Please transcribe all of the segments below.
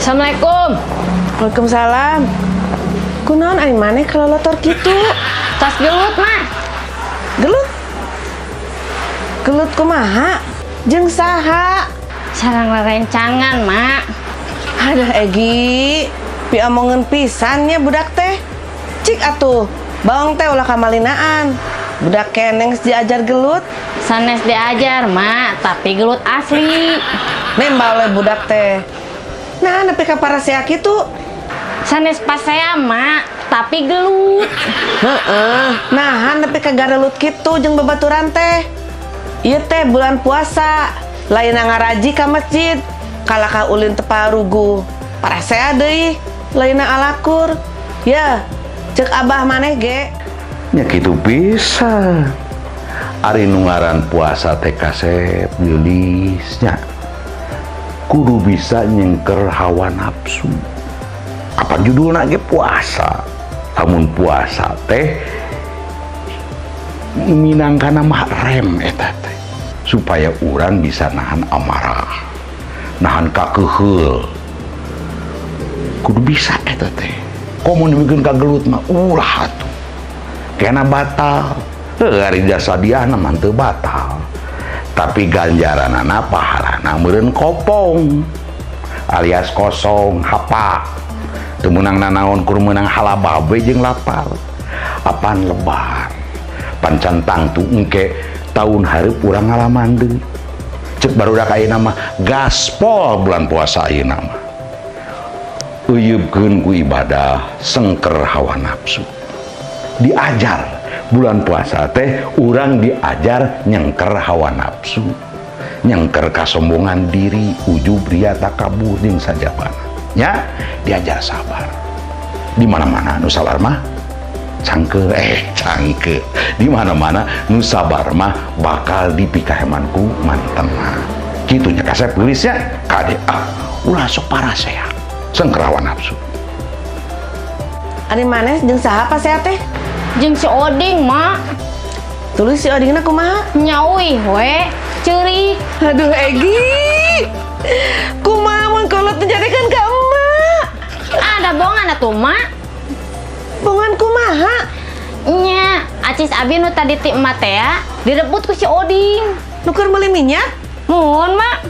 Assalamualaikum. Waalaikumsalam. Kunaon ari maneh kalolotor kitu? Tos gelut, Mak. Gelut? Gelut kumaha? Jeung saha? Sareng rerencangan, Mak. Aduh, Egi, piomongeun pisan nya budak teh. Cik atuh, baong teh ulah kamalinaan. Budak keneh geus diajar gelut. Sanes diajar, Mak, tapi gelut asli. Nembal we budak teh. Nah, nepi ka parasea kitu. Sanes pasea, Mak, tapi gelut. Heeh. Nah, nepi ka garelut kitu jeung babaturan teh. Ieu teh bulan puasa, lain ngaraji ka masjid. Kalakah ulin teu paruguh. Parasea deui, lain alakur. Ya, cek abah maneh ge. Nya kitu bisa. Ari nu ngaran puasa teh kasep geulis nya. Kudu bisa nyengker hawa nafsu. Apa judulna ge puasa? Lamun puasa teh minangkana mah rem eta teh supaya urang bisa nahan amarah, nahan kakeheul. Kudu bisa eta teh. Komo dibikin kagelut mah ulah atuh. Kena batal. Heuh, ari jasadiahna mah teu batal. Tapi ganjaranana, pahalana meureun kopong alias kosong, hapa. Teu meunang nanaon, kur meunang halabab we jeung lapar. Apan lebar pancan tangtu engke tahun hareup urang ngalaman deui. Cek barudak ayeuna mah, gaspol bulan puasa ayeuna mah. Euyeukeun ku ibadah, sengker hawa nafsu. Diajar bulan puasa teh urang diajar nyengker hawa nafsu, nyengker kasombongan diri, ujub, ria, takabur jeung sajabana nya. Diajar sabar. Di mana-mana nu sabar mah cangke, eh, cangke. Di mana-mana nu sabar mah bakal dipikaheman ku mantena kitu nya. Kasep, geulisnya, kade ah, ulah sok parasea, sengker hawa nafsu. Ari maneh jeung saha pasea teh? Jeung si Oding, Mak. Tuluy si Odingna kumaha? Nya uih we, ceurik. Aduh, Egi. Kumaha mun kolot menjadikan ka emak? Ada bongan atuh, Mak. Bongan kumaha? Nya, acis abi nu tadi ti emak teh ya, direbut ku si Oding. Nu keur meuli minyak? Muhun, Mak.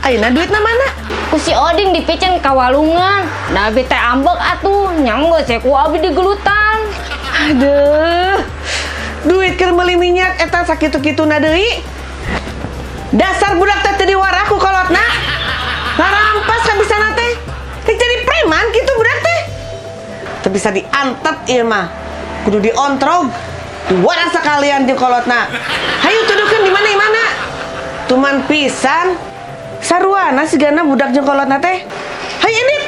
Ayeuna duitna mana? Ku si Oding dipiceun ka walungan. Da abi teh ambek atuh, nya geus ku abi digelutan. Aduh. Duit keur meuli minyak eta sakitu-kituna deui. Dasar budak teh teu diwarah ku kolotna. Ngarampas kabisana teh. Rek jadi preman kitu budak teh. Teu bisa diantep ieu mah. Kudu diontrog. Diwarah sekalian jeung kolotna. Hayu, tuduhkeun di mana, di mana. Tuman pisan. Saruana sigana budak jeung kolotna teh. Hayu ini.